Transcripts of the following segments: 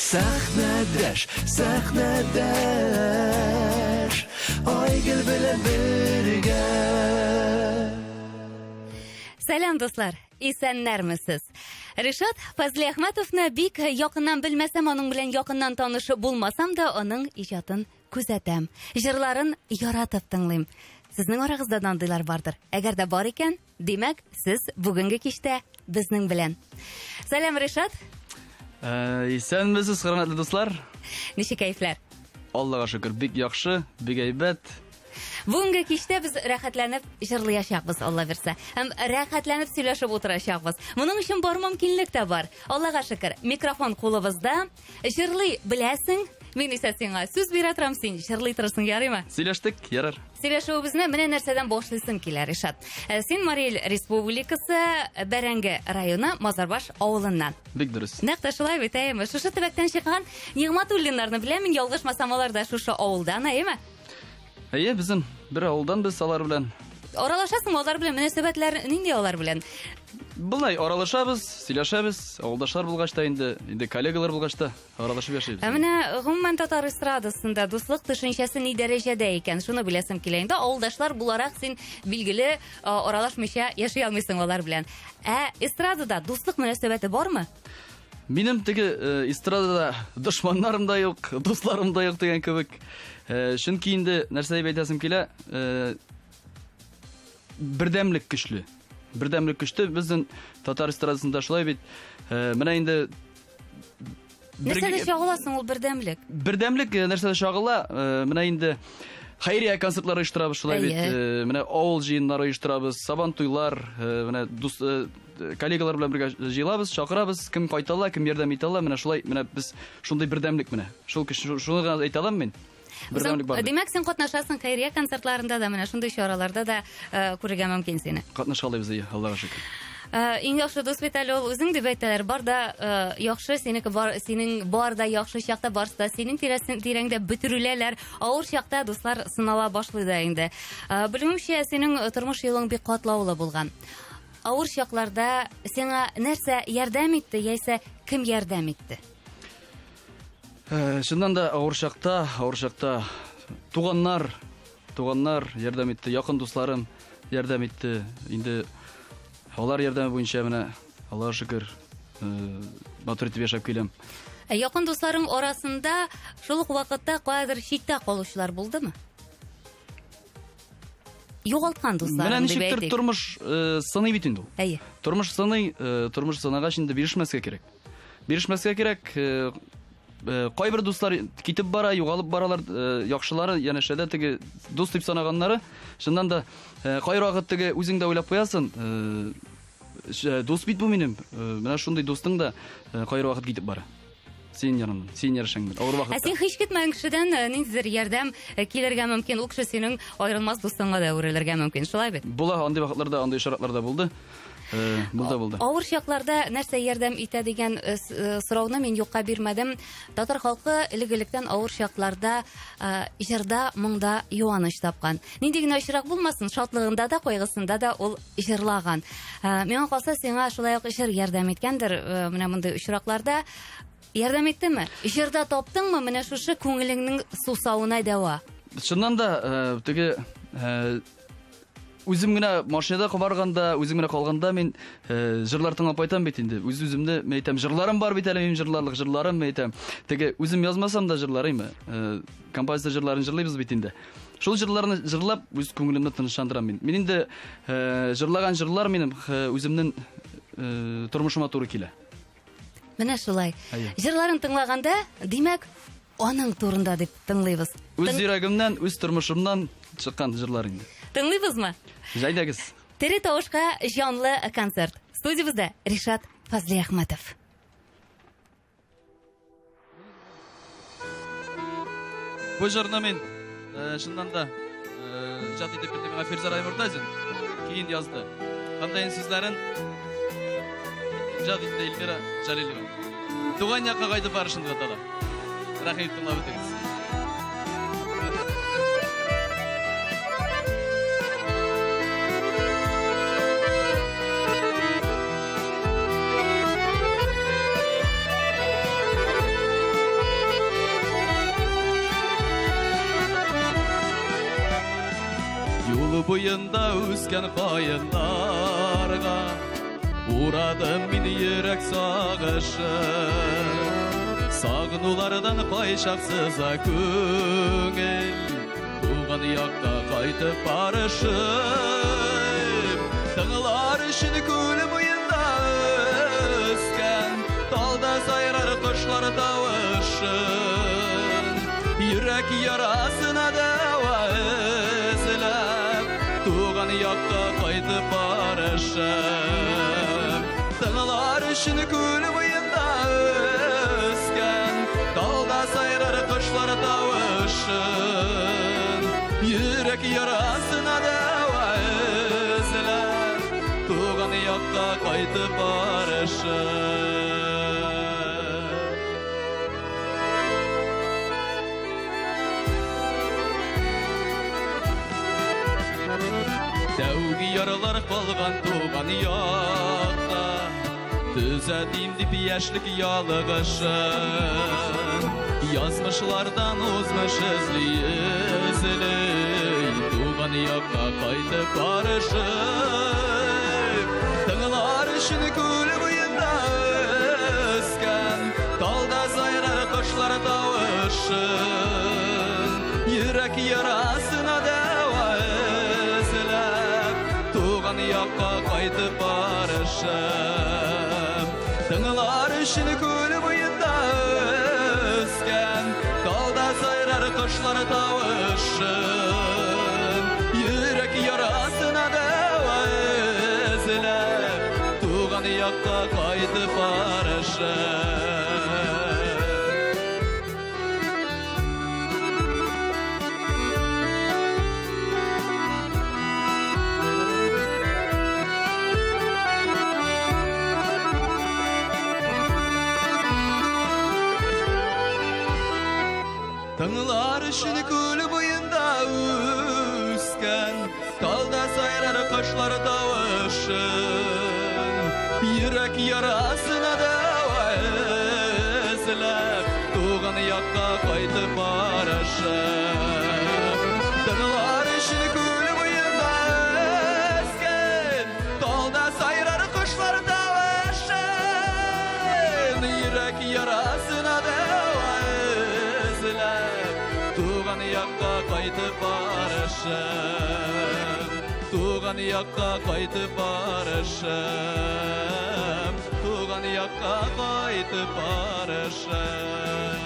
Сәхнәдәш, сәхнәдәш, Айгөл белән бергә. Сәлам, дуслар! Исәннәрмесез? Ришат Фазлиәхмәтовны бик якыннан белмәсәм, аның белән якыннан таныш булмасам да, аның иҗатын күзәтәм. Җырларын яратып тыңлыйм. Сезнең арагызда да андыйлар бардыр. Әгәр дә бар икән, димәк, сез бүгенге кичтә безнең белән. Сәлам, Ришат. Исәнмесез, хөрмәтле дуслар. Ничек кәефләр? Аллага шөкер, бик яхшы, бик әйбәт. Бүгенге кичтә без рәхәтләнеп җырлыячакбыз, Алла бирсә. Һәм рәхәтләнеп сөйләшеп утырачакбыз. Моның өчен бар мөмкинлек тә бар. Аллага шөкер, микрофон кулыбызда. Җырлый беләсең. Мин исә сиңа сүз бирә торам, син җырлый торырсың, ярыймы? Сөйләштек, ярар. Сөйләшүебезне менә нәрсәдән башлыйсым килә, Ришат. Син Марий Эл Республикасы Бәрәңге районы Мазарбаш авылыннан. Бик дөрес. Нәкъ тә шулай бит, әйеме? Шушы төбәктән чыккан Нигъматуллиннарны беләм мин, ялгышмасам, алар да шушы авылдан, әйеме? Әйе, безнең бер авылдан без алар белән. Аралашасыңмы алар белән? Мөнәсәбәтләр нинди алар белән? Болай аралашабыз, сөйләшәбез, авылдашлар булгач та инде, инде коллегалар булгач та аралашып яшибез. Ә менә гомумән татар эстрадасында дуслык төшенчәсе ни дәрәҗәдә икән? Шуны беләсем килә инде. Авылдашлар буларак син билгеле аралашмыйча яши алмыйсың алар белән. Ә эстрадада дуслык мөнәсәбәте бармы? Минем теге эстрадада дошманнарым да юк, дусларым да юк дигән кебек. Чөнки инде нәрсә дип әйтәсем килә, бердәмлек көчле. Бердәмлек көчле. Безнең татар эстрадасында шулай бит. Менә инде Нәрсәдә чагыла соң ул бердәмлек? Бердәмлек нәрсәдә чагыла? Менә инде хәйрия концертлары оештырабыз шулай бит. Менә авыл җыеннары оештырабыз, сабан туйлар, менә дус коллегалар белән бергә җыелабыз, чакырабыз, кем кайта ала, кем ярдәм итә ала, менә шулай, менә без шундый бердәмлек менә. Шул кеше, шуны гына әйтә алам мин. Бердәмлек бар. Димәк, син катнашасың хәйрия концертларында да, менә шундый чараларда да күрергә мөмкин сине. Катнаша алабыз, әйе, Аллага шөкер. Иң яхшы дус бит әле ул үзең дип әйтәләр. Бар да яхшы, синеке бар, синең бар да яхшы чакта барсы да синең тирәсен тирәңдә бөтереләләр. Авыр чакта дуслар сынала башлый да инде. Белүемчә, синең тормыш юлың бик катлаулы булган. Авыр чакларда сиңа нәрсә ярдәм итте, яисә кем ярдәм итте? Чыннан да авыр чакта, авыр чакта туганнар, туганнар ярдәм итте, якын дусларым ярдәм итте. Инде алар ярдәме буенча менә Аллага шөкер, матур итеп яшәп киләм. Ә якын дусларың арасында шул ук вакытта каядыр читтә калучылар булдымы? Югалткан дусларың Менә дип ничектер әйтик. тормыш сыный бит инде ул. Әйе. Тормыш сыный, тормыш сынагач инде бирешмәскә кирәк. Бирешмәскә кирәк. Кайбер дуслар китеп бара, югалып баралар, яхшылары янәшәдә теге дус дип санаганнары, чыннан да кайвакыт теге үзең дә уйлап куясың, дус бит бу минем. Менә шундый дустың да кайвакыт китеп бара. Син яныңнан, син ярышың белән. Авыр Ә вакытта. син һич көтмәгән кешедән ниндидер ярдәм килергә мөмкин. Ул кеше синең аерылмас дустыңа да әверелергә мөмкин. Шулай бит? Була, андый вакытларда, андый очраклар да булды. Булды, булды. Авыр чакларда нәрсә ярдәм итә дигән сорауны мин юкка бирмәдем. Татар халкы элек-электән авыр чакларда җырда, моңда юаныч тапкан. Нинди генә очрак булмасын, шатлыгында да, кайгысында да ул җырлаган. Миңа калса, сиңа шулай ук җыр ярдәм иткәндер, менә мондый очракларда. Ярдәм иттеме? Җырда таптыңмы менә шушы күңелеңнең сусавына дәва? Чыннан да, теге үзем генә машинада барганда, үзем генә калганда мин җырлар тыңлап кайтам бит инде. Үз-үземне, мин әйтәм, җырларым бар бит әле минем җырларлык җырларым, мин әйтәм. Теге үзем язмасам да җырларым, композитор җырларын җырлыйбыз бит инде. Шул җырларны җырлап, үз күңелемне тынычландырам мин. Мин инде җырлаган җырлар минем үземнең тормышыма туры килә. Менә шулай. Әйе. Җырларын тыңлаганда, димәк, аның турында дип тыңлыйбыз. Үз йөрәгемнән, үз тормышымнан чыккан җырлар инде. Тыңлыйбызмы? Җәйдәгез. Тере тавышка җанлы концерт. Студиябездә Ришат Фазлиәхмәтов. Бу җырны мин чыннан да иҗат итеп бирде миңа Фирзәр Аймуртазин. Киен язды. Һәм дә сүзләрен иҗат итте Эльмира Җәлилова. Туган якка кайтып барышын дип атала. Рәхим итеп тыңлап үтегез. буенда үскән каеннарга Урадым мин йөрәк сагышын. Сагынулардан кайчак сыза күңел, Туган якка кайтып барышым. Тыңлар өчен күл буенда үскән Талда сайрар кошлар тавышын. Йөрәк ярасына дәва эзләп, Туган якка кайтып барышым. Тыңлар өчен күл буенда үскән Талда сайрар кошлар тавышын. Йөрәк ярасына дәва эзләп, Туган якка кайтып барышым. Тәүге яралар калган туган якта, Төзәтим дип яшьлек ялыгышын. Язмышлардан узмыш эзли эзли, Туган якка кайтып барышым. Тыңлар өчен күл буенда үскән Талда сайрар кошлар тавышын. Йөрәк ярасына дәва эзләп, Туган якка кайтып барышым. Тыңлар өчен күл буенда үскән Талда сайрар кошлар тавышын. Йөрәк ярасына дәва эзләп, Туган якка кайтып барышым. Тыңлар өчен күл буенда үскән Талда сайрар кошлар тавышын. Йөрәк ярасына дәва эзләп, Туган якка кайтып барышым. Тыңлар өчен күл буенда үскән Талда сайрар кошлар тавышын. Йөрәк ярасына дәва эзләп, Туган якка кайтып барышым. Туган якка кайтып барышым. Туган якка кайтып барышым.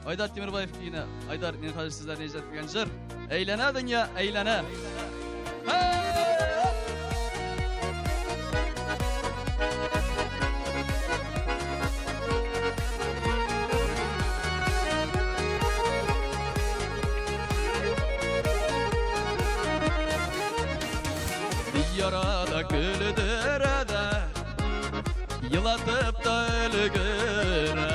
Айдар Тимирбаев көенә. Айдар, мин хәзер сезләрне иҗат иткән җыр. Әйләнә дөнья, әйләнә. Ярада көлдерә дә, Елатып та өлгерә.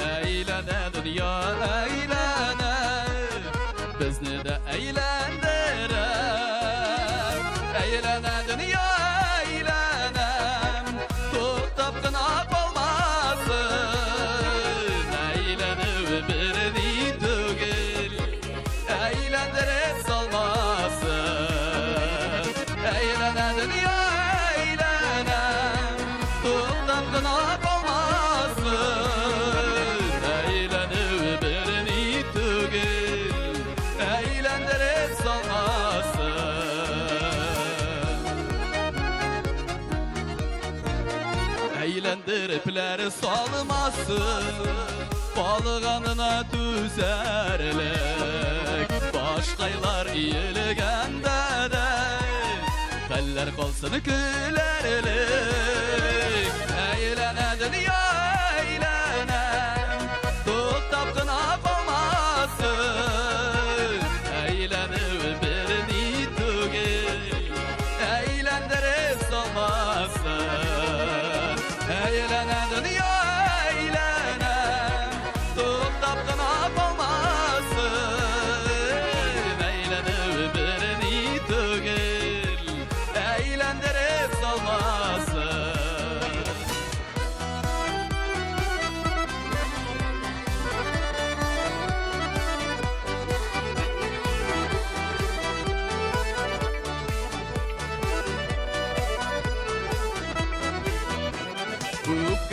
Әйләнә дөнья, әйләнә, Безне дә әйләндерә. Әйләнә дөнья, әйләнә, Туктап кына калмасын. Әйләнүе берни түгел, Әйләндереп салмасын. Әйләнә дөнья, әйләнә, Туктап кына калмасын. Әйләнүе берни түгел, Әйләндереп салмасын. Әйләндерепләр салмасын, Калганына түзәрлек. Башкайлар иелгәндә дә, Хәлләр калсын көләрлек. Әйләнә дөнья, әйләнә, Туктап кына калмасын. Әйләнүе берни түгел, Әйләндереп салмасын. Әйләнә дөнья, әйләнә, Туктап кына калмасын. Әйләнүе берни түгел, Әйләндереп салмасын.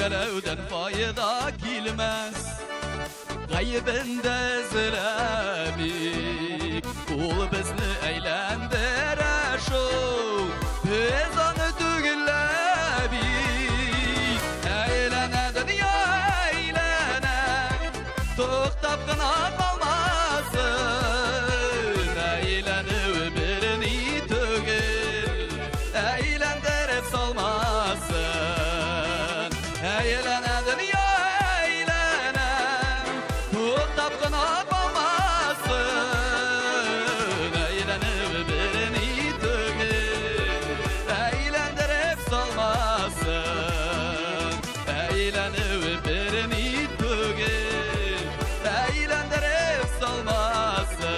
Үпкәләүдән файда килмәс. Гаебен дә эзләмик, ул безне әйләндерә шул. Без аны түгел лә бит. Әйләнә дөнья, әйләнә, туктап кына калмасын. Әйләнүе берни түгел, әйләндереп салмасын. Әйләнә дөнья, әйләнә, туктап кына калмасын. Әйләнүе берни түгел, әйләндереп салмасын. Әйләнүе берни түгел, әйләндереп салмасын.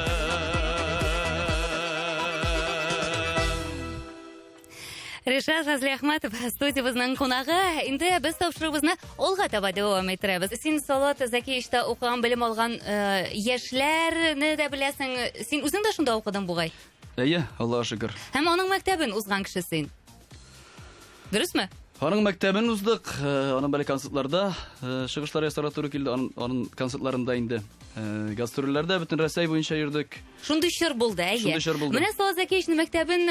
Ришат Фазлиәхмәтов студиябезнең кунагы. Инде без тапшыруыбызны алга таба дәвам иттерәбез. Син Салават Зәкиевичта укыган, белем алган яшьләрне дә беләсең. Син үзең дә шунда укыдың бугай. Әйе, Аллаһ шөкер. Һәм аның мәктәбен узган кеше син. Дөресме? Аның мәктәбен уздык, аның бәлки концертларда чыгышлар ясарга туры килде, аның концертларында инде гастрольләрдә бөтен Рәсәй буенча йөрдек. Шундый чор булды, әйе. Шундый чор булды. Менә Салават Зәкиевичның мәктәбен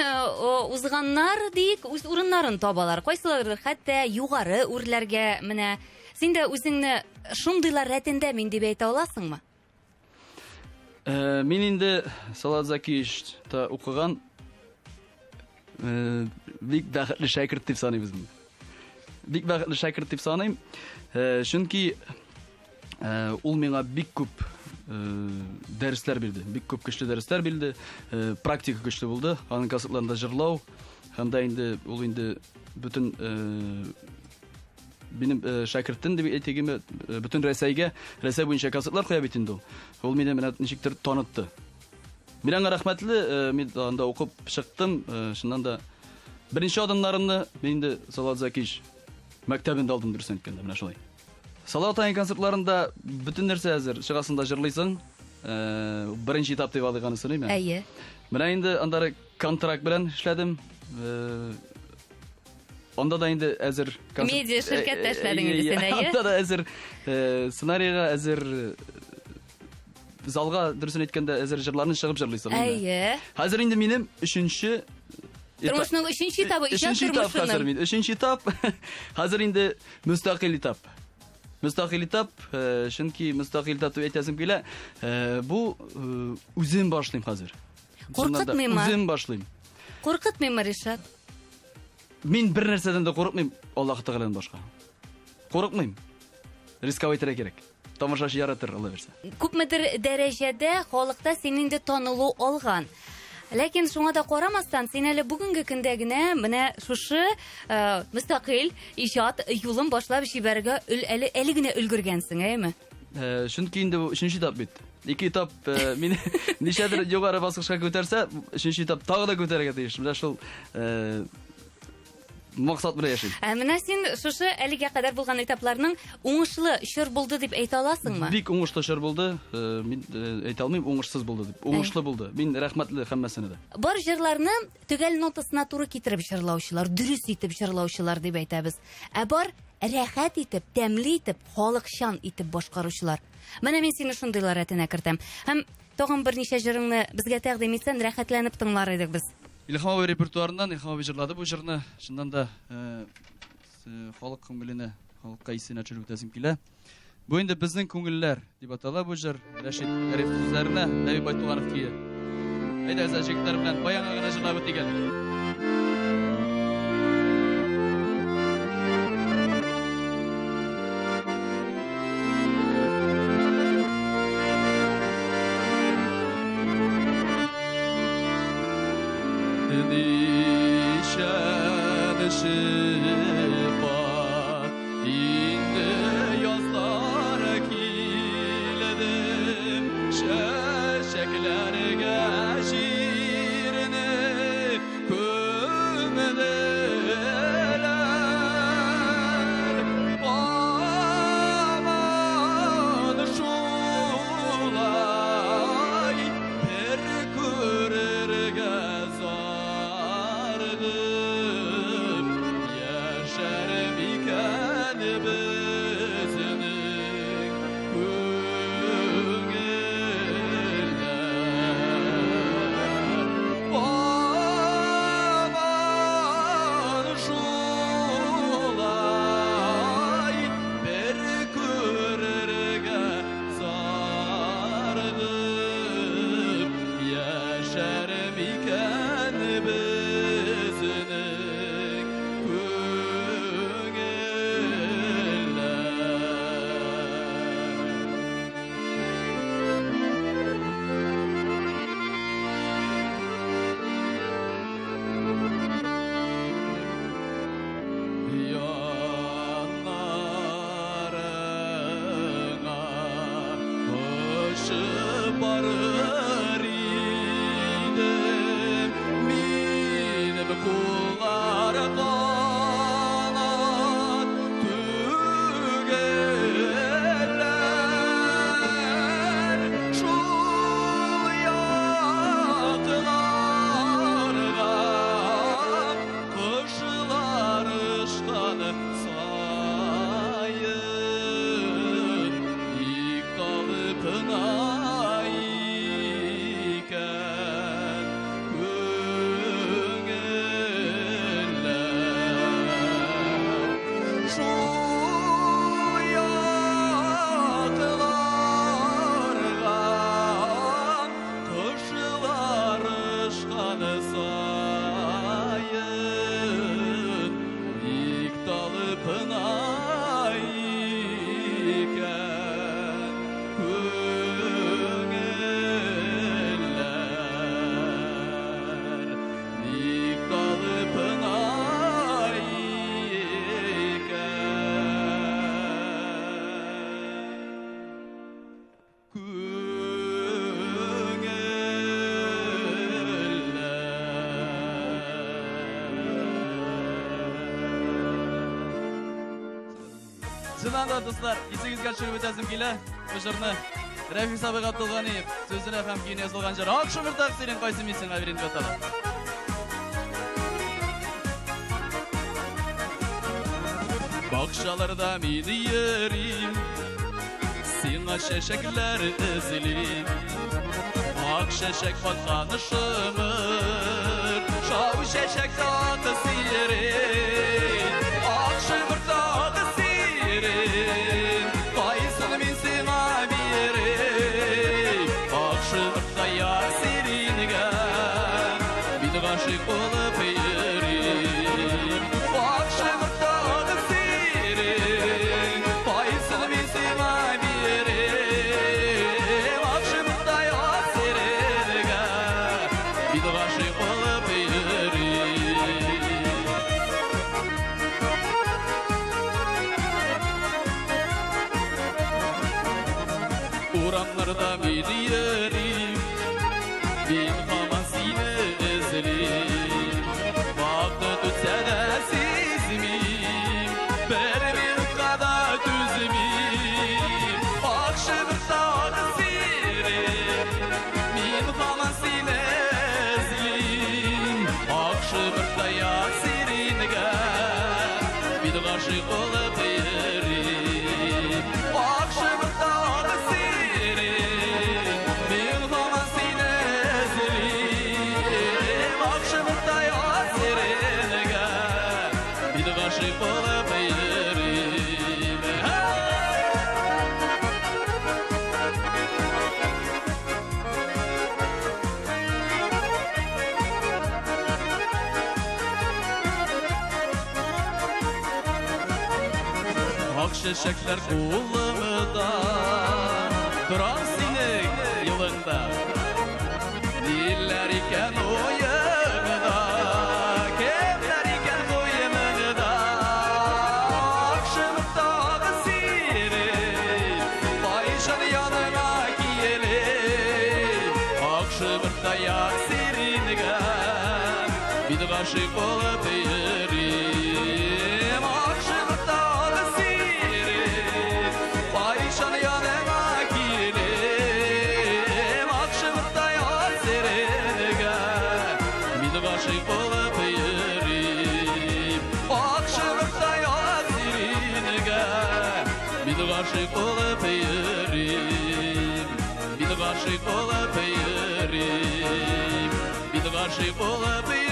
узганнар диик, үз урыннарын табалар. Кайсылардыр хәтта югары үрләргә менә. Син дә үзеңне шундыйлар рәтендә мин дип әйтә аласыңмы? Мин инде Салават Зәкиевичта укыган бик бәхетле шәкерт дип саныйм үземне. Бик бәхетле шәкерт дип саныйм. Чөнки ул миңа бик күп дәресләр бирде. Бик күп көчле дәресләр бирде. Практика көчле булды. Аның концертларында җырлау һәм дә инде ул инде бөтен минем шәкертем дип әйтегеме, бөтен Рәсәйгә, Рәсәй буенча концертлар куя бит инде ул. Ул мине менә ничектер танытты. Мин аңа рәхмәтле, мин анда укып чыктым, чыннан да беренче адымнарымны мин инде Салават Зәкиевич мәктәбендә алдым, дөресен әйткәндә, менә шулай. Салават Ай концертларында бөтен нәрсә әзер. Чыгасың да җырлыйсың. Беренче этап дип алыйк анысын, әйме? Әйе. Менә инде аннары контракт белән эшләдем. Анда да инде әзер концерт. Медиа ширкәттә эшләдең инде син, әйе? Анда да әзер сценарийга, әзер залга, дөресен әйткәндә, әзер җырларны чыгып җырлыйсың. Әйе. Хәзер инде минем өченче Тормышның өченче этабы, иҗат Өченче этап хәзер тормышының. мин. Өченче этап. Хәзер инде мөстәкыйль этап. Мөстәкыйль этап, чөнки мөстәкыйль этап дип әйтәсем килә. Бу үзем башлыйм хәзер. Куркытмыймы? Үзем башлыйм. Куркытмыймы, Ришат? Мин бер нәрсәдән дә курыкмыйм, Аллаһ Тәгаләдән башка. Курыкмыйм. Рисковать итәргә кирәк. Тамашачы яратыр, Алла бирсә. Күпмедер дәрәҗәдә халыкта син инде танылу алган. Ләкин шуңа да карамастан, син әле бүгенге көндә генә менә шушы мөстәкыйль иҗат юлын башлап җибәрергә әле әле генә өлгергәнсең, әйеме? Чөнки инде бу өченче этап бит. Ике этап мин ничәдер югары баскычка күтәрсә, өченче этап тагы да күтәрергә тиеш. Менә шул максат белән яшим. Ә менә син шушы әлегә кадәр булган этапларның уңышлы чор булды дип әйтә аласыңмы? Бик уңышлы чор булды. Мин әйтә алмыйм уңышсыз булды дип. Уңышлы булды. Мин рәхмәтле һәммәсенә дә. Бар җырларны төгәл нотасына туры китереп җырлаучылар, дөрес итеп җырлаучылар дип әйтәбез. Ә бар рәхәт итеп, тәмле итеп, халыкчан итеп башкаручылар. Менә мин сине шундыйлар рәтенә кертәм. Һәм тагын берничә җырыңны безгә тәкъдим итсәң, рәхәтләнеп тыңлар идек без. Илһам абый репертуарыннан Илһам абый җырлады бу җырны. Чыннан да халык күңеленә, халыкка исенә төшереп үтәсем килә. Бу инде безнең күңелләр дип атала бу җыр. Рәшит Гариф сүзләренә, Нәби Байтуганов көе. Әйдәгез, җегетләр белән баягы гына җырлап үтик әле. Şifa indi yazlar kiledim şeşeklerge şirini kömdüler. Aman şulay bir körerge zardım. Yaşar miken Чыннан да, дуслар, исегезгә төшереп үтәсем килә бу җырны. Рәфис абый Габдулганиев сүзенә һәм көенә язылган җыр. Ак шымыртак синең кайсы мин сиңа бирим дип атала. Бакчаларда мин йөрим, сиңа чәчәкләр эзлим. Ак чәчәк аткан шымыр, шау чәчәк таты сирен. Ак шымыр таты сирен, кайсын мин сиңа бирим. Ак шымырта яр сиренгә, мин гашыйк булып йөрим. Ак шымыр таты сирен, кайсын мин сиңа бирим. Ак шымырта яр сиренгә, мин гашыйк булып йөрим. Урамнарда мин йөрим, мин һаман сине эзлим. Вакыт үтсә дә сизмим, бер минутка да түзмим. Ак шыбыртак сирен, мин һаман сине эзлим. Ак шыбыртаяк сиренгә, мин гашыйк булып йөрим. Ак шыбыртак сирен, мин һаман сине эзлим. Ак шыбыртаяк сиренгә, мин гашыйк булып йөрим. Hey! Ак чәчәкләр кулымда, торам синең юлыңда. Ниләр икән уеңда, кемнәр икән куеныңда? Ак шымыртагы сирен, кайчан яныңа килеп, ак шымыртаяк сиренгә, мин гашыйк булып йөрим. Ак шымыртагы сирен, кайчан яныңа килеп, ак шымыртаяк сиренгә, мин гашыйк булып йөрим. Ак шымыртаяк сиренгә, мин гашыйк булып йөрим. Мин гашыйк булып йөрим. Мин гашыйк булып йөрим.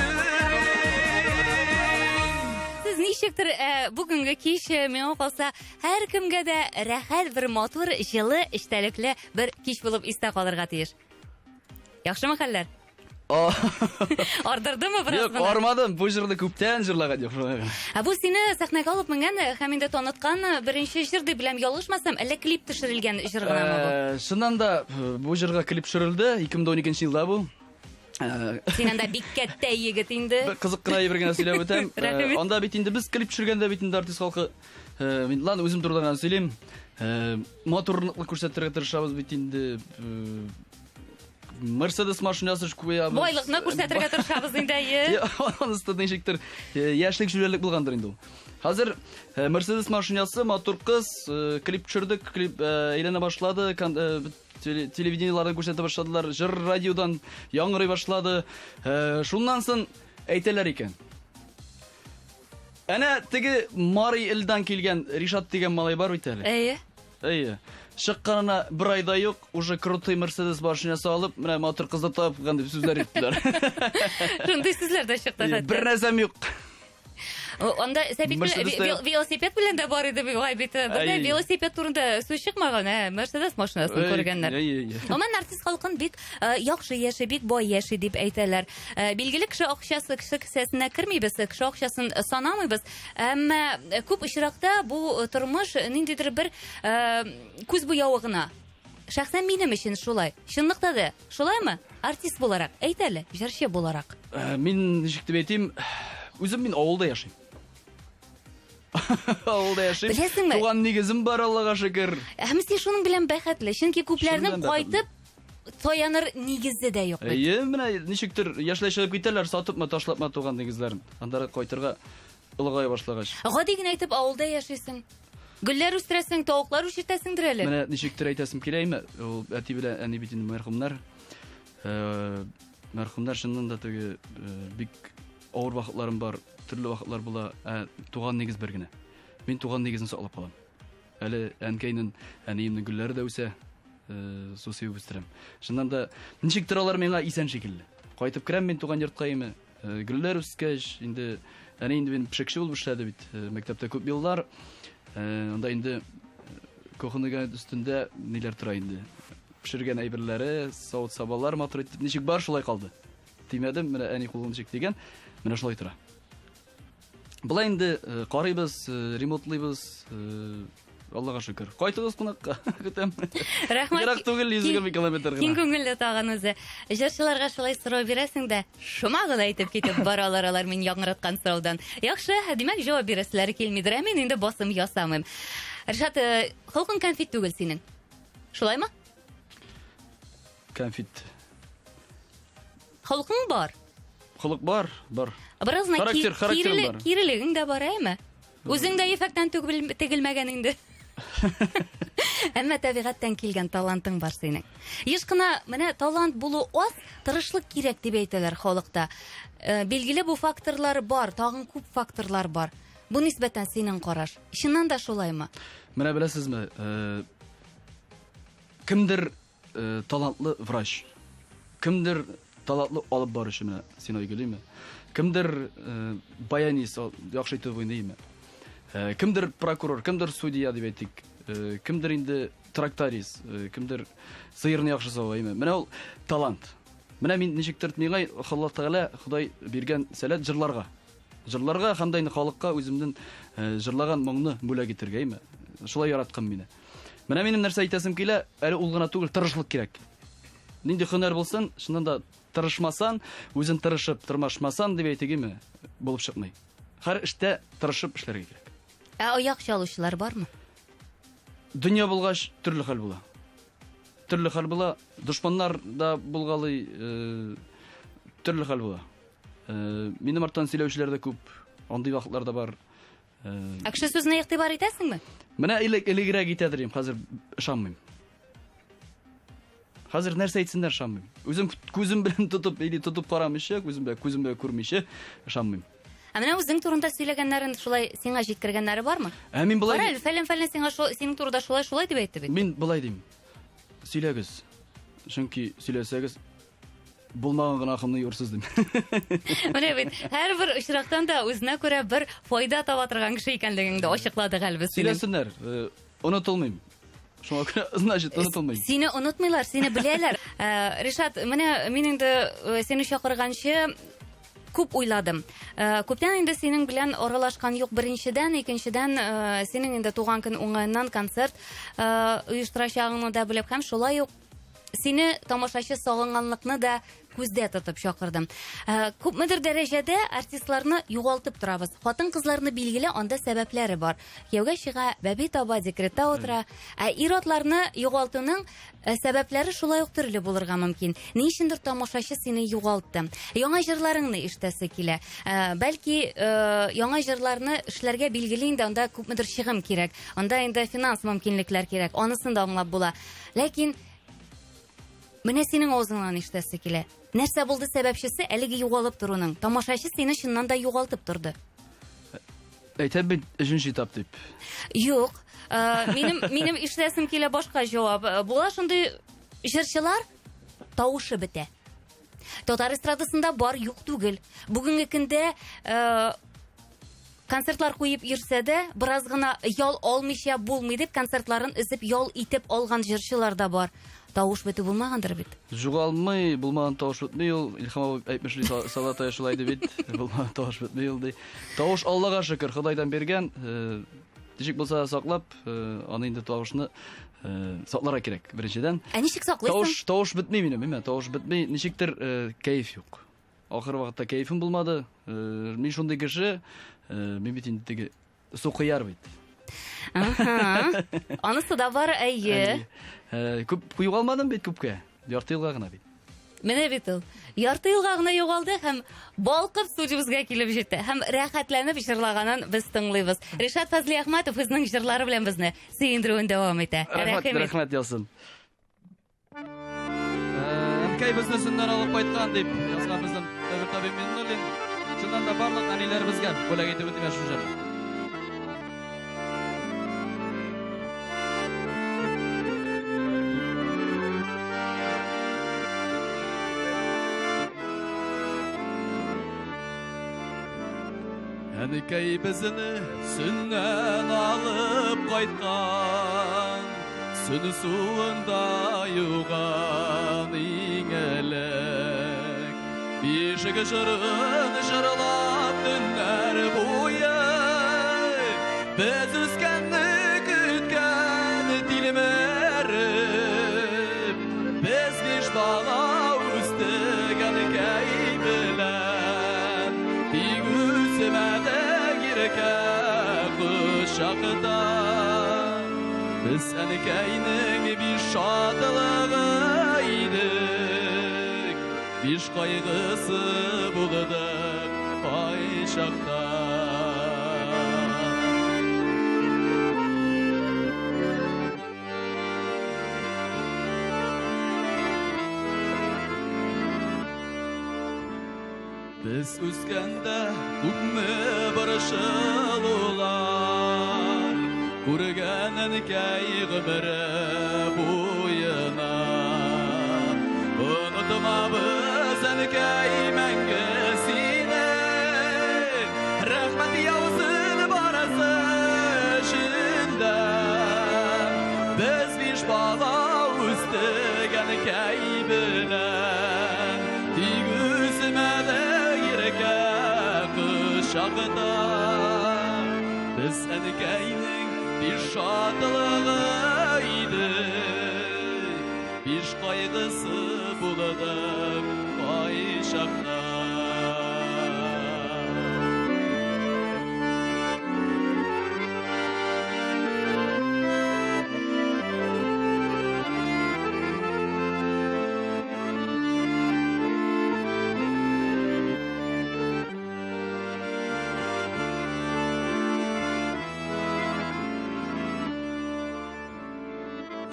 Сез ничектер бүгенге кич миңа калса һәркемгә дә рәхәт бер матур, җылы, эчтәлекле бер кич булып истә калырга тиеш. Яхшымы хәлләр? Ардырдымы бераз Юк, гына? армадым. Бу җырны күптән җырлаган юк. Ә бу сине сәхнәгә алып менгән һәм инде таныткан беренче җыр дип беләм, ялгышмасам, әллә клип төшерелгән җыр гынамы бу? Чыннан да бу җырга клип төшерелде 2012 елда бу. Син анда бик кәттә егет инде. Бер кызык кына әйбер генә сөйләп үтәм. Рәхим ит. Анда бит инде без клип төшергәндә бит инде артист халкы, мин ладно үзем турыда гына сөйлим. Матурлыкны күрсәтергә тырышабыз бит инде. Мерседес машинасы куябыз. Байлыкны күрсәтергә тырышабыз инде, әйе. Анысы да ничектер яшьлек җүләрлек булгандыр инде ул. Хәзер Мерседес машинасы, матур кыз, клип төшердек, клип әйләнә башлады, телевидениелардан күрсәтә башладылар, җыр радиодан яңгырый башлады. Шуннан соң әйтәләр икән. Әнә теге Марий Элдан килгән Ришат дигән малай бар бит әле. Әйе. Әйе. Чыкканына бер айда юк, уже крутой Мерседес машинасы алып, менә матур кызны табып куйган дип сүзләр әйттеләр. Шундый сүзләр дә чыкты хәтта. Бер нәрсәм юк. Анда сәбит Мерседес тә юк. велосипед белән дә бар иде бугай бит. Бер дә Әй. велосипед турында сүз чыкмаган, ә Мерседес машинасын Әй, күргәннәр. әй, әй, әй. Гомумән артист халкын бик яхшы яши, бик бай яши дип әйтәләр. Билгеле кеше акчасы кеше кесәсенә кермибез, кеше акчасын санамыйбыз. Әмма күп очракта бу тормыш ниндидер бер күз буявы гына. Шәхсән минем өчен шулай. Чынлыкта да шулаймы? Артист буларак, әйт әле, җырчы буларак. Мин ничек дип әйтим, үзем мин авылда яшим. Авылда яшим. Беләсеңме? Туган нигезем бар, Аллага шөкер. Һәм син шуның белән бәхетле, чөнки күпләрнең Шуның белән бәхетле. кайтып таяныр нигезе дә юк бит. Әйе, менә ничектер яшьләй чыгып китәләр, сатыпмы, ташлапмы туган нигезләрен. Аннары кайтырга олыгая башлагач. Гади генә әйтеп авылда яшисең. Гөлләр үстерәсең, тавыклар үрчетәсеңдер әле. Менә ничектер әйтәсем килә име, ул әти белән әни бит инде мәрхүмнәр. Э, мәрхүмнәр чыннан да теге э, бик авыр вакытларым бар, төрле вакытлар була. Ә туган нигез бер генә. Мин туган нигезне саклап калам. Әле әнкәйнең, әниемнең гөлләре дә үсә, э, су сибеп үстерәм. Чыннан да ничектер алар миңа исән шикелле. Кайтып керәм мин туган йортка име, э, гөлләр үскәч, инде әни инде мин пешекче булып эшләде бит, э, мәктәптә күп еллар. Э, анда инде кухня өстендә ниләр тора инде. Пешергән әйберләре, савыт-сабалар матур итеп ничек бар шулай калды. Тимәдем, менә әни кулы ничек тигән, менә шулай тора. Болай инде э, карыйбыз, э, ремонтлыйбыз, э, Аллага шөкер. Кайтыгыз кунакка, көтәм. Рәхмәт. Ерак түгел, 120 километр Киң гына. күңелле тагын үзе. Җырчыларга шулай сорау бирәсең дә, шома гына әйтеп китеп баралар алар мин яңгыраткан сораудан. Яхшы, димәк, җавап бирәселәре килмидер. Ә мин инде басым ясамыйм. Ришат, холкың кәнфит түгел синең. Шулаймы? Кәнфит. Холкың бар. Холык бар, бар. Бераз гына Характер, характерым бар. кирелегең дә бар, әйме? Үзең дә ефәктән тегелмәгән инде. Әмма табигатьтән килгән талантың бар синең. Еш кына менә талант булу аз, тырышлык кирәк дип әйтәләр халыкта. Э, билгеле бу факторлар бар, тагын күп факторлар бар. Бу нисбәттән синең караш. Чыннан да шулаймы? Менә беләсезме, э, кемдер э, талантлы врач, кемдер талантлы алып баручы менә син Айгөлиме, кемдер э, баянист, яхшы итеп уйныймы, э, кемдер прокурор, кемдер судья дип әйтик, э, кемдер инде тракторист, э, кемдер сыерны яхшы сава, әйме. Менә ул талант. Менә мин ничектер миңа Аллаһ Тәгалә Ходай биргән сәләт җырларга. Җырларга һәм дә инде халыкка үземнең э, җырлаган моңны бүләк итәргә, әйме. Шулай яраткан мине. Менә минем нәрсә әйтәсем килә, әле ул гына түгел, тырышлык кирәк. Нинди һөнәр булсын, чыннан да тырышмасан, үзен тырышып тырмашмасан дип әйтегеме, булып чыкмый. Һәр эштә тырышып эшләргә кирәк. Ә аяк чалучылар бармы? Дөнья булгач, төрле хәл була. Төрле хәл була, дошманнар да булгалый, э, төрле хәл була. Э, минем арттан сөйләүчеләр дә күп, андый вакытлар да бар. Э, Ә кеше сүзенә игътибар итәсеңме? Менә элек элегрәк итәдер идем, хәзер ышанмыйм. Хәзер нәрсә әйтсеннәр ышанмыйм. Үзем күзем белән тотып или тотып карамыйча, күзем белән күзем белән күрмичә ышанмыйм. Ә менә үзең турында сөйләгәннәрен шулай сиңа җиткергәннәре бармы? Ә мин болай Кара әле, фәлән фәлән сиңа шул синең турында шулай шулай дип әйтте бит. Мин болай дим. Сөйләгез. Чөнки сөйләсәгез булмаган гөнаһымны юрсыз дим. Менә бит һәрбер очрактан да үзенә күрә бер файда таба торган кеше икәнлегеңне ачыкладык әле без синең. Сөйләсеннәр, э, онытылмыйм. Шуңа күрә, значит, онытылмыйм. Сине онытмыйлар, сине беләләр. Э, Ришат, менә мин инде э, сине чакырганчы күп уйладым. Күптән инде синең белән аралашкан юк беренчедән, икенчедән, синең инде туган көн уңаеннан концерт оештырачагыңны да белеп һәм шулай ук сине тамашачы сагынганлыкны да күздә тотып чакырдым. Э, күпмедер дәрәҗәдә артистларны югалтып торабыз. Хатын-кызларны билгеле, анда сәбәпләре бар. Кияүгә чыга, бәби таба, декретта утыра. Ә ир-атларны югалтуның э, сәбәпләре шулай ук төрле булырга мөмкин. Ни өчендер тамашачы сине югалтты. Яңа җырларыңны ишетәсе килә. Э, бәлки, яңа җырларны эшләргә билгеле инде анда күпмедер чыгым кирәк. Анда инде финанс мөмкинлекләр кирәк. Анысын да аңлап була. Ләкин менә синең авызыңнан ишетәсе килә. Нәрсә булды сәбәпчесе әлеге югалып торуның? Тамашачы сине чыннан да югалтып торды. Әйтәм бит, өченче этап дип. Юк. Э, минем минем ишетәсем килә башка җавап. Э, була шундый җырчылар тавышы бетә. Татар эстрадасында бар юк түгел. Бүгенге көндә э, концертлар куеп йөрсә дә, бераз гына ял алмыйча булмый дип концертларын өзеп ял итеп алган җырчылар да бар. Тавыш бетү булмагандыр бит. Югалмый, булмаган тавыш бетми ул. Илһам абый әйтмешли Салата шулай ди бит. Булмаган тавыш бетми ул ди. Тавыш Аллага шөкер, Ходайдан биргән. Э, ничек булса да саклап, э, аны инде тавышны э, сакларга кирәк, беренчедән. Ә ничек саклыйсың? Тавыш, тавыш бетми минем, әмма тавыш бетми. Ничектер кәеф юк. Ахыр вакытта кәефем булмады. Э, мин шундый кеше, э, мин бит инде теге сукыяр бит. Аһа. Анысы да бар, әйе. Э, күп югалмадым бит күпкә. Ярты елга гына бит. Менә бит ул. Ярты елга гына югалды һәм балкып студиябезгә килеп җитте. Һәм рәхәтләнеп җырлаганын без тыңлыйбыз. Ришат Фазлиәхмәтов үзенең җырлары белән безне сөендерүен дәвам итә. Рәхмәт, рәхмәт яусын. Әнкәй безне сөннән алып кайткан дип язган безнең Дәвер табиб Миннуллин. Чыннан да барлык әниләребезгә бүләк итеп үтимә шул җырны. Әнкәй безне сөннән алып кайткан, Сөн суында юган иң элек. Бишек җырын җырлап төннәр буе, Без үскәнне көткән тилмереп, Без биш бала үстек әнкәй белән, Тик үсмәдек иркә кочакта. Без әнкәйнең биш шатлыгы идек, Биш кайгысы булдык кайчакта. Без үскәндә күпме борчылулар күргән әнкәй гомере буена. Онытмабыз әнкәй мәңге сине, рәхмәт яусын барысы өчен дә. Без биш бала үстек әнкәй белән, тик үсмәдек иркә кочакта. Без әнкәйнең биш шатлыгы идек, биш кайгысы булдык кайчакта.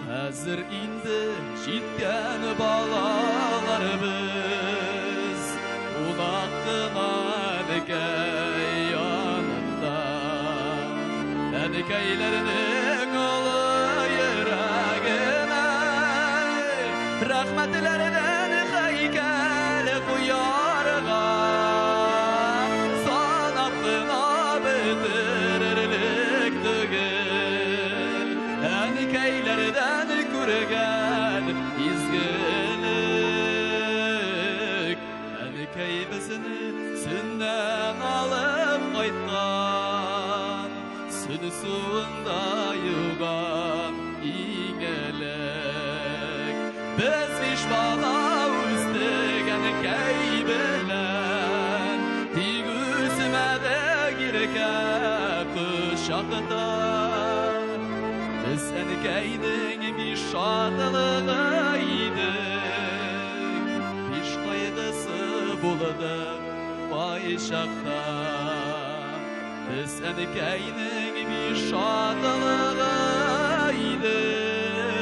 Хәзер инде җиткән балаларыбыз, Кунак кына әнкәй янында. Әнкәйләрнең олы йөрәгенә рәхмәтләрдән һәйкәл куярга, Санап кына бетерерлек түгел. Әнкәйләрдән күргән изгелек. Әнкәй безне сөннән алып кайткан, Сөн суында юган иң элек. Без биш бала үстек әнкәй белән, Тик үсмәдек иркә кочакта. Без әнкәйнең биш шатлыгы идек, Биш кайгысы булдык кайчакта. Без әнкәйнең биш шатлыгы идек,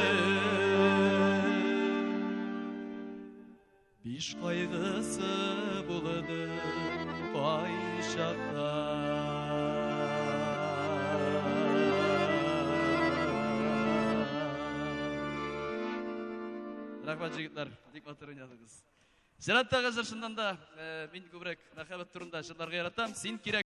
Биш кайгысы булдык кайчакта. Рәхмәт, җегетләр, бик матур уйнадыгыз. Чираттагы җыр чыннан да мин күбрәк мәхәббәт турында җырларга яратам. Син кирәк.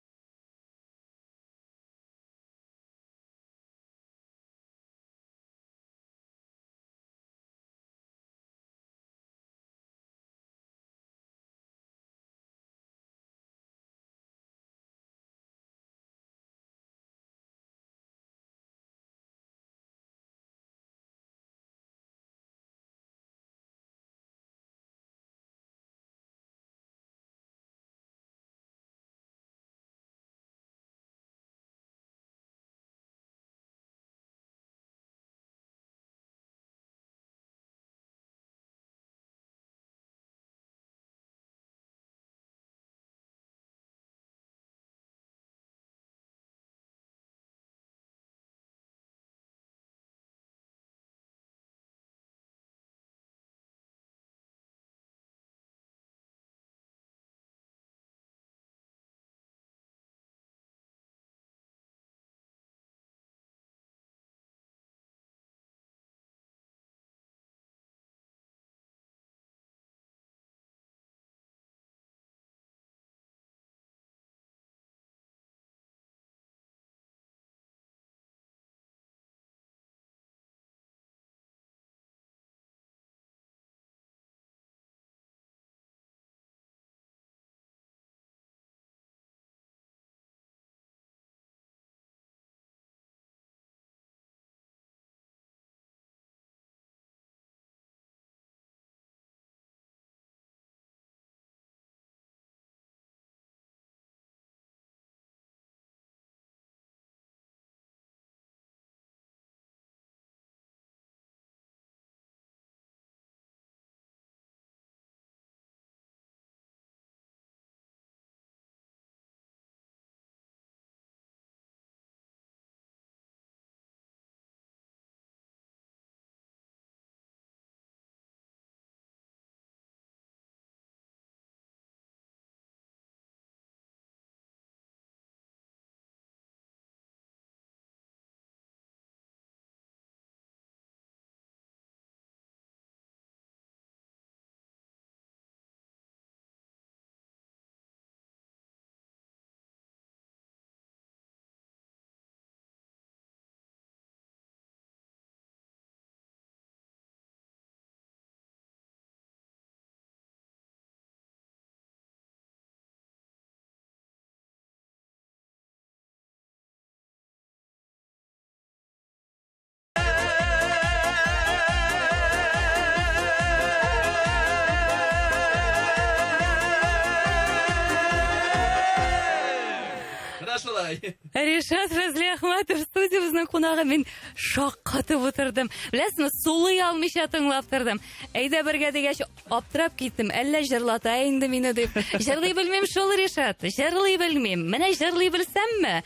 Шулай. Ришат Фәзлиәхмәтов студиябезнең кунагы. Мин шаккатып утырдым. Беләсезме, сулый алмыйча тыңлап тордым. Әйдә бергә дигәч, аптырап киттем. Әллә җырлата инде мине дип. Җырлый белмим шул, Ришат. Җырлый белмим. Менә җырлый белсәмме?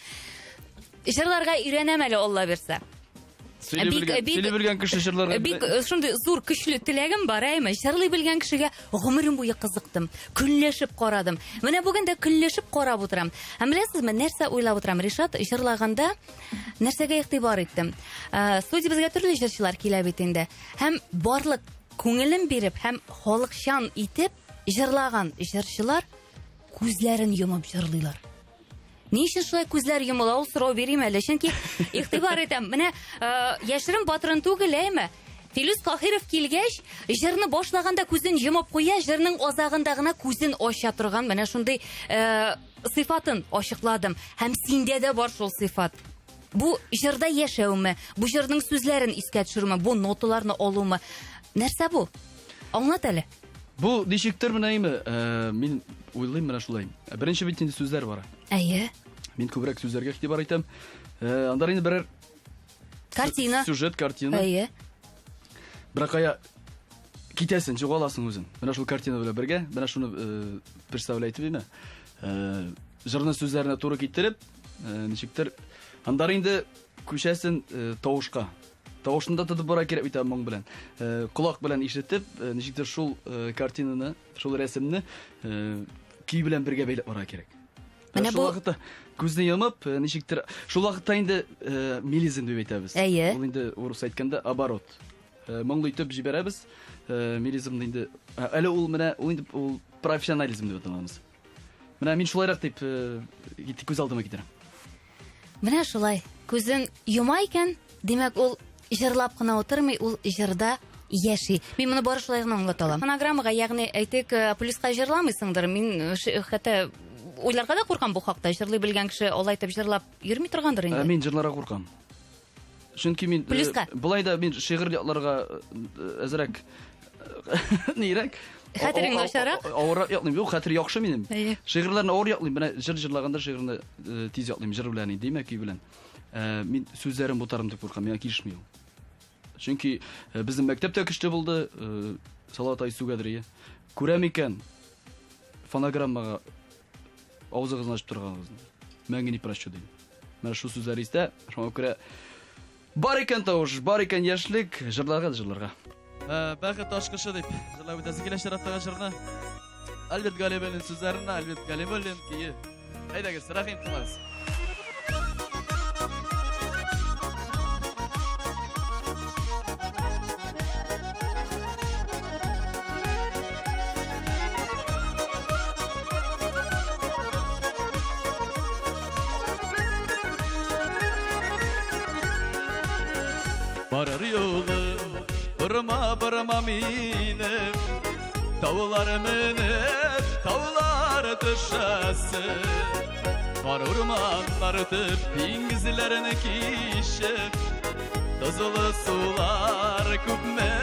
Җырларга өйрәнәм әле, Алла бирсә. Сөйли Бик- белгән, бик- сөйли белгән кеше җырларга Бик шундый зур көчле теләгем бар, әйме? Җырлый белгән кешегә гомерем буе кызыктым. Көнләшеп карадым. Менә бүген дә көнләшеп карап утырам. Һәм беләсезме, нәрсә уйлап утырам? Ришат җырлаганда нәрсәгә игътибар иттем? Студиябезгә төрле җырчылар килә бит инде. Һәм барлык күңелен биреп һәм халыкчан итеп җырлаган җырчылар күзләрен йомып җырлыйлар. Ни өчен шулай күзләр йомыла, ул сорау бирим әле. Чөнки игътибар итәм, менә яшерен батырын түгел, әйме? Филүс Каһиров килгәч, җырны башлаганда күзен йомып куя, җырның азагында гына күзен ача торган менә шундый сыйфатын ачыкладым. Һәм синдә дә бар шул сыйфат. Бу җырда яшәүме? Бу җырның сүзләрен искә төшерүме? Бу ноталарны алумы? Нәрсә бу? Аңлат әле. Бу ничектер менә име, мин уйлыйм менә шулай. Беренче бит инде сүзләр бар. Әйе. Мин күбрәк сүзләргә игътибар итәм. Анда инде берәр картина. Сюжет, картина. Әйе. Берәр кая китәсең, югаласың үзең. Менә шул картина белән бергә, менә шуны представлять итеп име. Җырның сүзләренә туры китереп, ничектер анда инде күчәсең тавышка. Тавышны да тотып бара кирәк бит моң белән. Колак белән ишетеп, ничектер шул картинаны, шул рәсемне көй белән бергә бәйләп бара кирәк. Менә Шул бу вакытта күзне йомып, ничектер шул вакытта инде мелизм дип әйтәбез. Әйе. Ул инде урыс әйткәндә оборот. Моңлы итеп җибәрәбез. Мелизмны инде әле ул менә ул инде ул профессионализм дип аталамыз. Менә мин шулайрак дип күз алдыма китерәм. Менә шулай. Күзен йома икән, димәк, ул җырлап кына утырмый, ул җырда яши. Мин моны бары шулай гына аңлата алам. Фонограммага, ягъни, әйтик, плюска җырламыйсыңдыр. Мин хәтта уйларга да куркам бу хакта. Җырлый белгән кеше алай итеп җырлап йөрми торгандыр инде. Мин җырларга куркам. Чөнки мин Плюска. Болай да мин шигырь ятларга әзрәк нирәк. Хәтерең начаррак? Авыррак ятлыйм. Юк, хәтер яхшы минем. Әйе. Шигырьләрне авыр ятлыйм. Менә җыр җырлаганда шигырьне тиз ятлыйм, җыр белән, димәк, көй белән. Мин сүзләрен бутарым дип куркам, миңа килешми ул. Чөнки безнең мәктәп тә көчле булды, Салават ай сүгәдер, Күрәм икән, фонограммага авызыгызны ачып торганыгызны. Мәңге не прощу дим. Менә шул сүзләр истә, шуңа күрә бар икән тавыш, бар икән яшьлек, җырларга да җырларга. Бәхет ачкычы дип җырлап үтәсе килә чираттагы җырны. Альберт Галимуллин сүзләренә, Альберт Галимуллин көе. Әйдәгез, рәхим итегез. Барыр юлым, борма, борма минем, таулар менеп, таулар төшәсе. Бар урманнар өтеп, диңгезләрне кичеп, тозлы сулар күпме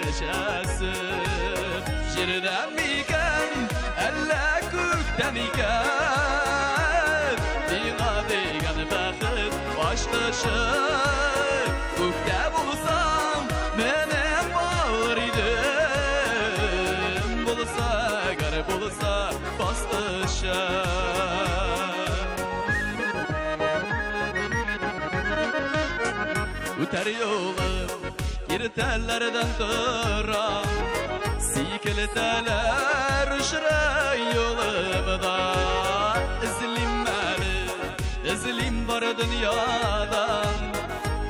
эчәсе. Җирдән микән, әллә күктән икән, миңа дигән бәхет ачкычы. Күктә булсам, менеп алыр идем, булса, әгәр булса, баскычы. Үтәр юлым киртәләрдән тора, сикелтәләр очрый юлымда. Эзлим әле, эзлим бар дөньядан,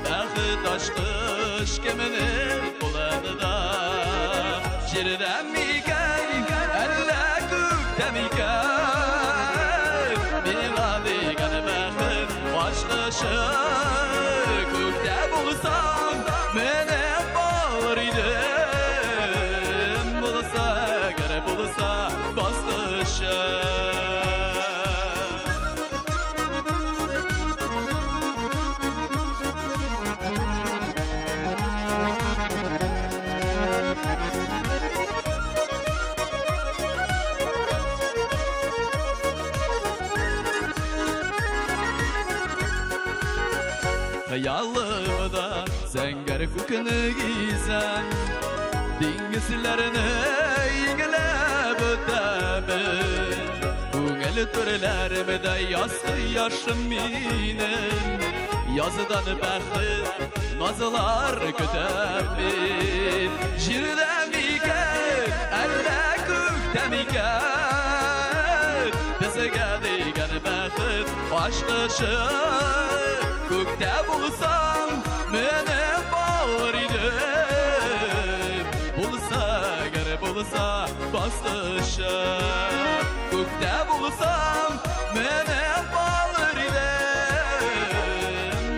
бәхет ачкыч кемнең кулында. Җирдән микән, әллә күктән микән, миңа дигән бәхет ачкычы. Күктә булсам, менеп алыр идем, булса, әгәр булса, баскычы. Хыялымда зәңгәр күкне гизәм. Диңгезләрне иңләп үтәмен. Күңел түрләремдә яз кояшым минем. Яздан бәхет, назлар көтәм мин. Җирдә микән, әллә күктә микән? Безгә дигән бәхет ачкычы. Күктә булсам, менеп алыр идем. Булса, әгәр булса, баскычы. Күктә булсам, менеп алыр идем.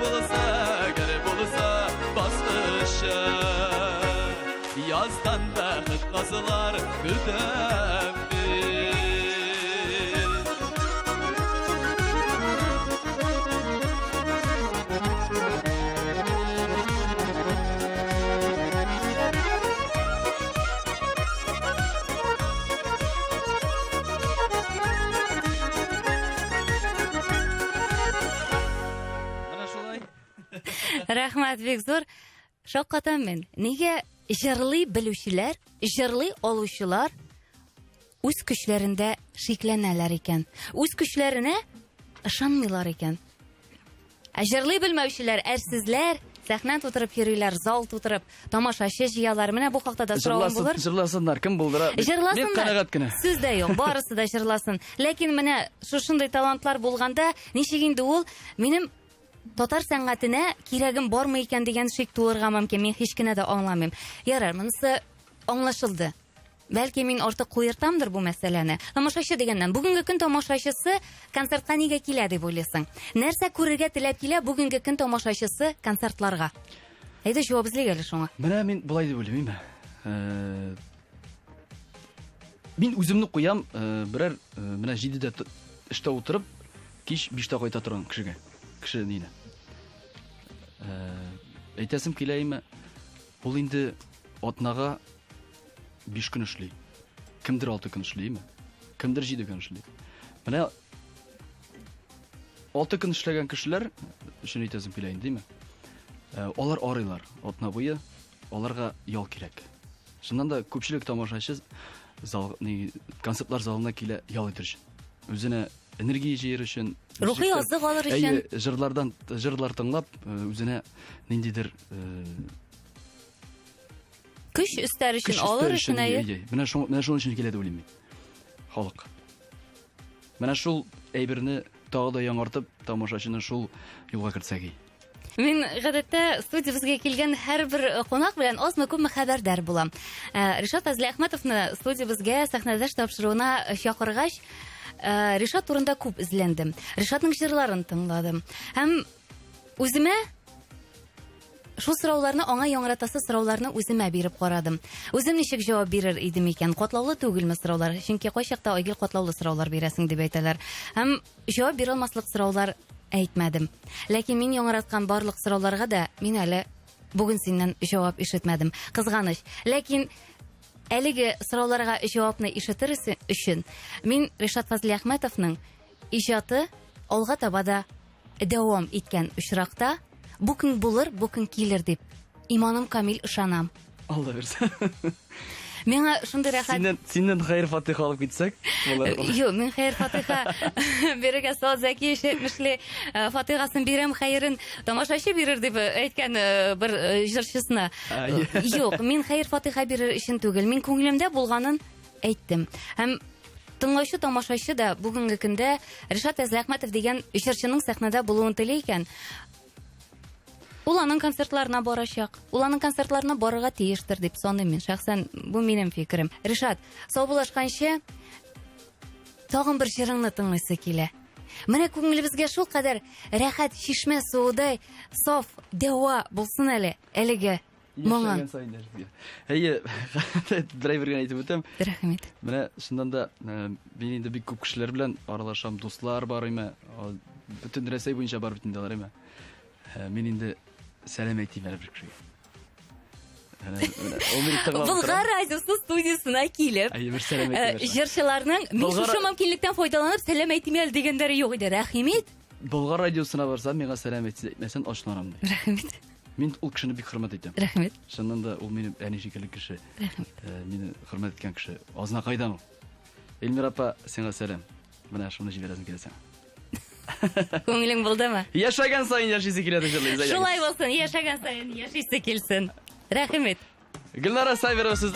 Булса, әгәр булса, баскычы. Яздан бәхет назлар көтәм мин. Менә шулай. Рәхмәт бик зур. Шаккатам мин. Нигә җырлый белүчеләр, җырлый алучылар үз көчләрендә шикләнәләр икән? Үз көчләренә ышанмыйлар икән. Ә җырлый белмәүчеләр, әрсезләр сәхнә тутырып йөриләр, зал тутырып, тамашачы җыялар. Менә бу хакта да соравым булыр. Җырласыннар, кем булдыра? Җырласыннар. Мин канәгать кенә. Сүз дә юк, барысы да җырласын. Ләкин менә шушындый талантлар булганда, ничек инде ул минем татар сәнгатенә кирәгем бармы икән дигән шик туырга мөмкин. Мин һич кенә дә аңламыйм. Ярар, монысы аңлашылды. Бәлки мин артык куертамдыр бу мәсьәләне. Тамашачы дигәннән, бүгенге көн тамашачысы концертка нигә килә дип уйлыйсың? Нәрсә күрергә теләп килә бүгенге көн тамашачысы концертларга? Әйдә җавап эзлик әле шуңа. Менә мин болай дип уйлыйм, име? Мин үземне куям, берәр менә 7-дә эштә утырып, кич 5-тә кайта торган кешегә. Кеше нинә. Әйтәсем килә име? Ул инде атнага 5 көн эшли. Кемдер 6 көн эшли, име? Кемдер 7 көн эшли. Менә 6 көн эшләгән кешеләр өчен әйтәсем килә инде, име? Алар арыйлар атна буе, аларга ял кирәк. Чыннан да күпчелек тамашачы зал, ни, концертлар залына килә ял итер өчен. Үзенә энергия җыер өчен, Рухи азык алыр өчен. Әйе, җырлардан, җырлар тыңлап, үзенә ниндидер көч өстәр өчен, алыр өчен, әйе. Менә шул, менә шул өчен килә дип уйлыйм мин. Халык. Менә шул әйберне тагы да яңартып, тамашачыны шул юлга кертсәк. Мин гадәттә студиябезгә килгән һәрбер кунак белән азмы-күпме хәбәрдар булам. Ришат Әзлиәхмәтовны студиябезгә сәхнәдәш тапшыруына чакыргач, Ришат турында күп эзләндем. Ришатның җырларын тыңладым. Һәм үземә шул сорауларны, аңа яңгыратасы сорауларны үземә биреп карадым. Үзем ничек җавап бирер идем икән? Катлаулы түгелме сораулар? Чөнки кайчакта Айгөл катлаулы сораулар бирәсең дип әйтәләр. Һәм җавап бирә алмаслык сораулар әйтмәдем. Ләкин мин яңгыраткан барлык сорауларга да мин әле бүген синнән җавап ишетмәдем. Кызганыч. Ләкин әлеге сорауларга җавапны ишетер өчен мин Ришат Фазлиәхмәтовның иҗаты алга таба да дәвам иткән очракта бу көн булыр, бу көн килер дип иманым камил ышанам. Алла бирсә. Миңа шундый рәхәт. Синнән, синнән хәер фатиха алып китсәк, булыр. Юк, мин хәер фатиха бирергә Салават Зәкиевич әйтмешли, фатихасын бирәм, хәерен тамашачы бирер дип әйткән бер җырчысына. Юк, мин хәер фатиха бирер өчен түгел. Мин күңелемдә булганын әйттем. Һәм тыңлаучы тамашачы да бүгенге көндә Ришат Әзләхмәтов дигән җырчының сәхнәдә булуын тели икән, ул аның концертларына барачак. Ул аның концертларына барырга тиештер дип саныйм мин. Шәхсән бу минем фикерем. Ришат, саубуллашканчы тагын бер җырыңны тыңлыйсы килә. Менә күңелебезгә шул кадәр рәхәт чишмә суыдай саф дәва булсын әле әлеге моңын. Әйе, бер генә әйтеп үтәм. Рәхмәт. Менә чыннан да мин инде бик күп кешеләр белән аралашам, дуслар бар име, бөтен Рәсәй буенча бар бит инде алар име. Мин инде сәлам әйтим әле бер кешегә. Болгар радиосы студиясына килеп, җырчыларның мин шушы мөмкинлектән файдаланып сәлам әйтим әле дигәннәре юк иде. Рәхим ит. Болгар радиосына барсам, миңа сәлам әйтсә, әйтмәсен, ачуланам ди. Рәхмәт. Мин ул кешене бик хөрмәт итәм. Рәхмәт. Чыннан да ул минем әни шикелле кеше. Рәхмәт. Э, мине хөрмәт иткән кеше. Азнакайдан ул. Эльмира апа, сиңа сәлам. Менә шуны җибәрәсем килә сиңа. Күңелең булдымы? Яшәгән саен яшисе килә дип җырлыйбыз. әйдәгез. Шулай булсын, яшәгән саен яшисе килсен. Рәхмәт. Гөлнара Сабирова сез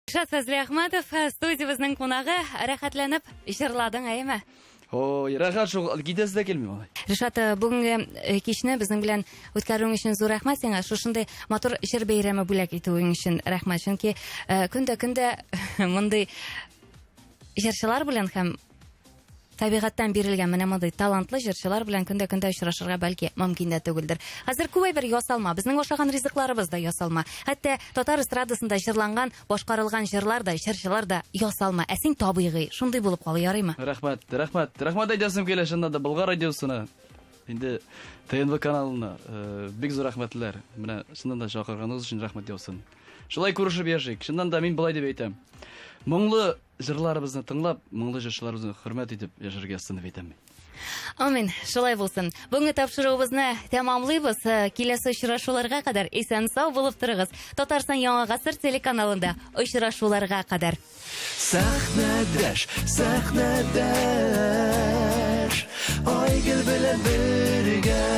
Ришат Фәзлиәхмәтов э, студиябезнең кунагы. Рәхәтләнеп җырладың, әйеме? Ой, рәхәт шул, китәсе дә килми алай. Ришат, э, бүгенге э, кичне безнең белән үткәрүең өчен зур рәхмәт сиңа. Шушындый матур җыр бәйрәме бүләк итүең өчен рәхмәт. Чөнки көндә-көндә мондый җырчылар белән һәм табигатьтән бирелгән менә мондый талантлы җырчылар белән көндә-көндә очрашырга бәлки мөмкин дә түгелдер. Хәзер күп әйбер ясалма, безнең ашаган ризыкларыбыз да ясалма. Хәтта татар эстрадасында җырланган, башкарылган җырлар да, җырчылар да ясалма. Ә син табигый, шундый булып кал, ярыймы? Рәхмәт, рәхмәт, рәхмәт әйтәсем килә чыннан да Болгар радиосына. Инде ТНВ каналына э, бик зур рәхмәтләр. Менә чыннан да чакырганыгыз өчен рәхмәт яусын. Шулай күрешеп яшик. Чыннан да мин болай дип әйтәм. Моңлы җырларыбызны тыңлап, моңлы җырчыларыбызны хөрмәт итеп яшәргә язсын дип әйтәм мин. Амин, шулай булсын. Бүгенге тапшыруыбызны тәмамлыйбыз. Э, киләсе очрашуларга кадәр исән-сау булып торыгыз. Татарстан Яңа гасыр телеканалында очрашуларга кадәр. Сәхнәдәш, сәхнәдәш, Айгөл белән бергә.